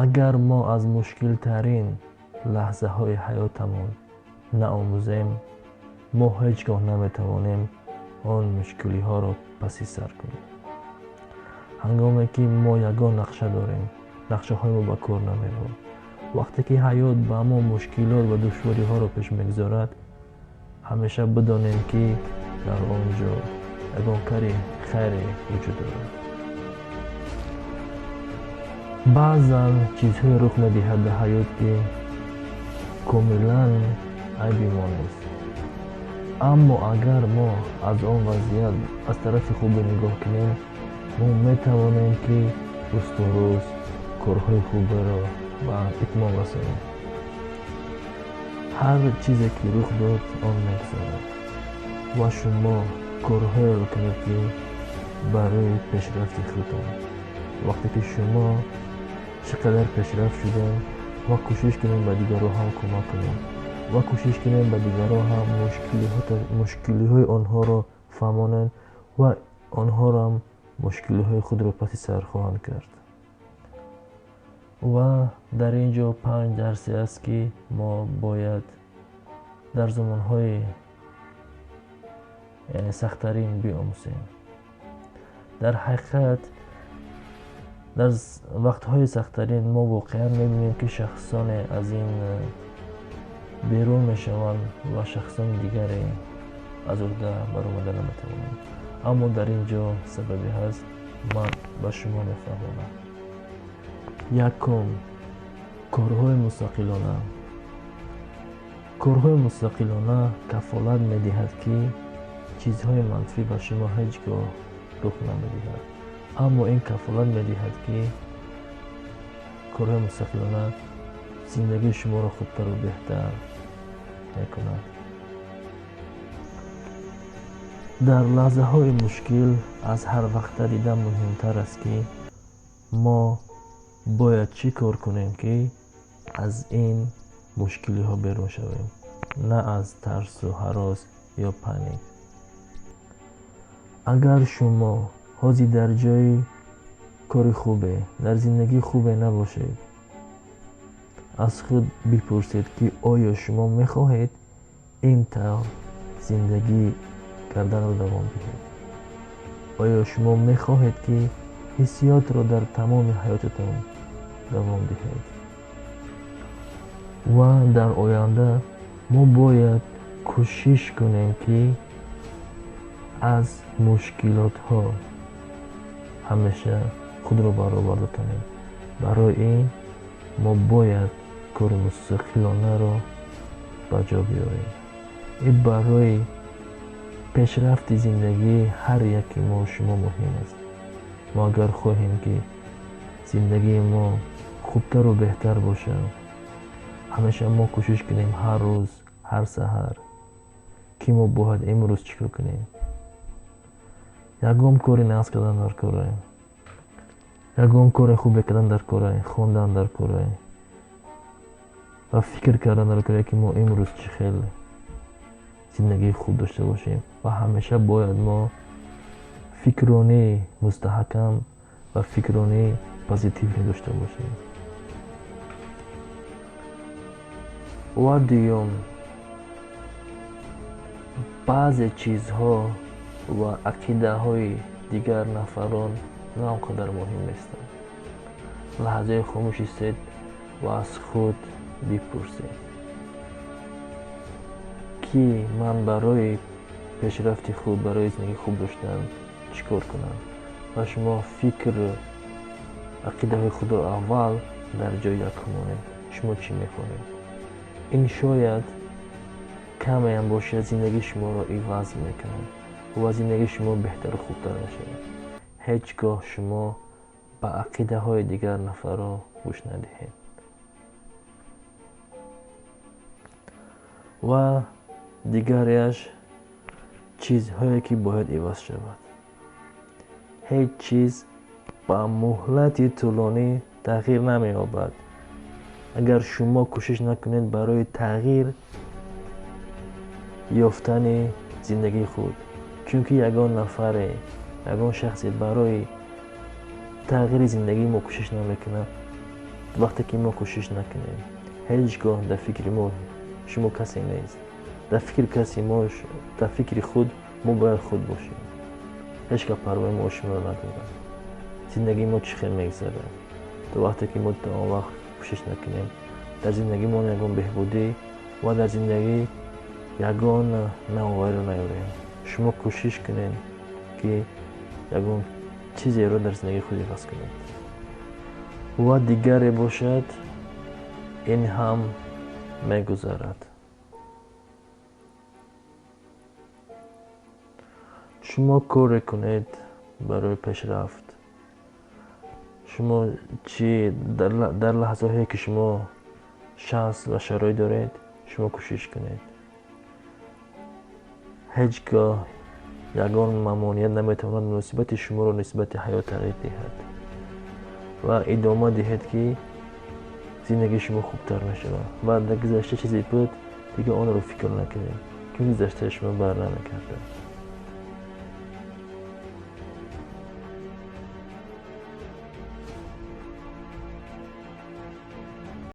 Агар мо аз мушкилтарин лаҳзаҳои ҳаётамон наомӯзем, мо ҳеҷ гоҳ наметавонем он мушкилиҳоро паси сар кунем. Ҳангоме ки мо ягон нақша дорем, нақшаҳои мо ба кор намеравад. Вақте ки ҳаёт ба мо мушкилот ва душвориҳоро пеш мегузорад, ҳамеша бидонем, ки дар он ҷо ягон кари хайре вуҷуд дорад. Баъзан чизҳое рух медиҳад дар ҳаёт, ки комилан айби мо нест. Аммо агар мо аз он вазъият аз тарафи хубе нигоҳ кунем, мо метавонем, ки рӯз то рӯз корҳои хуберо ба итмом расонем. Ҳар чизе ки рух дод, он мегузарад ва шумо корҳоеро кунед, ки барои пешрафти худтон. Вақте ки шумо чӣ қадар пешрафт шудем ва кӯшиш кунем, ба дигарон ҳам кӯмак кунем ва кӯшиш кунем, ба дигарон ҳам мушкилиҳои онҳоро фаҳмонем ва онҳоро мушкилиҳои худро паси сар хоҳанд кард. Ва дар ин ҷо панҷ дарсе аст, ки мо бояд дар замонҳои, яъне, сахттарин биомӯзем. Дар ҳақиқат, дар вақтҳои сахттарин мо воқеан мебинем, ки шахсоне аз ин берун мешаванд ва шахсони дигаре аз уҳда баромада наметавонанд. Аммо дар ин ҷо сабабе ҳаст, ман ба шумо мефаҳмонам. Якум: корҳои мустақилона. Корҳои мустақилона кафолат медиҳад, ки чизҳои манфӣ ба шумо ҳеҷ гоҳ рух намедиҳад. Аммо ин кафолат медиҳад, ки корҳои мустақилона зиндагии шуморо хубтару беҳтар мекунад. Дар лаҳзаҳои мушкил аз ҳар вақта дида муҳимтар аст, ки мо бояд чӣ кор кунем, ки аз ин мушкилиҳо берун шавем, на аз тарсу ҳарос ё паник. Агар шумо ҳозир дар ҷои кори хубе, дар зиндагии хубе набошед, аз худ бипурсед, ки оё шумо мехоҳед ин тавр зиндагӣ карданро давом диҳед? Оё шумо мехоҳед, ки ҳиссиётро дар тамоми ҳаётатон давом диҳед? Ва дар оянда мо бояд кӯшиш кунем, ки аз мушкилотҳо ҳамеша худро бароварда тонем. Барои ин мо бояд кори мустақилонаро ба ҷо биёрем. Ин барои пешрафти зиндагии ҳар яки мо шумо муҳим аст. Мо агар хоҳем, ки зиндагии мо хубтару беҳтар бошад, ҳамеша мо кӯшиш кунем ҳар рӯз, ҳар саҳар, ки мо бояд имрӯз чӣ кор кунем. Ягон кори нағз кардан дар кора, ягон кори хубе кардан дар кора, хондан дар кора ва фикр кардан дар кора, ки мо имрӯз чӣ хел зиндагии хуб дошта бошем. Ва ҳамеша бояд мо фикронии мустаҳкам ва фикронии позитивӣ дошта бошем. Ва дуюм: баъзе чизҳо ва ақидаҳои дигар нафарон на он қадар муҳим нестанд. Лаҳзаи хомӯш истед ва аз худ бипурсед, ки ман барои пешрафти худ, барои зиндагии хуб доштан чӣ кор кунам? Ва шумо фикру ақидаҳои худро аввал дар ҷои якум монед. Шумо чӣ мехоҳед? Ин шояд камеам бошад, зиндагии шуморо иваз мекунад ва зиндагии шумо беҳтару хубтар мешавад. Ҳеҷ гоҳ шумо ба ақидаҳои дигар нафарро гӯш надиҳед. Ва дигареаш: чизҳое, ки бояд иваз шавад. Ҳеҷ чиз ба муҳлати тӯлонӣ тағйир намеёбад, агар шумо кӯшиш накунед барои тағйир ёфтани зиндагии худ, чунки ягон нафаре, ягон шахсе барои тағйири зиндагии мо кӯшиш намекунад. Вақте ки мо кӯшиш накунем, ҳеҷ гоҳ дар фикри мо шумо касе нест. Дар фикри каси мо, дар фикри худ мо бояд худ бошем. Ҳеҷ кас парвои мо шуморо надорад. Зиндагии мо чӣ хел мегзарад? То вақте ки мо то он вақт кӯшиш накунем, дар зиндагимон ягон беҳбудӣ ва дар зиндагӣ ягон навовариро наёрем. Шумо кӯшиш кунед, ки ягон чизеро дар зиндагии худ иваз кунед. Ва дигаре бошад, ин ҳам мегузарад. Шумо коре кунед барои пешрафт. Шумо чӣ дар лаҳзаҳое ки шумо шанс ва шароит доред, шумо кӯшиш кунед. Ҳеҷ гоҳ ягон мамоният наметавонад муносибати шуморо нисбати ҳаёт тағйир диҳад. Ва идома диҳед, ки зиндагии шумо хубтар мешавад. Ва дар гузашта чизе буд, дигар онро фикр накунед, чун гузаштаи шумо бар намегардад.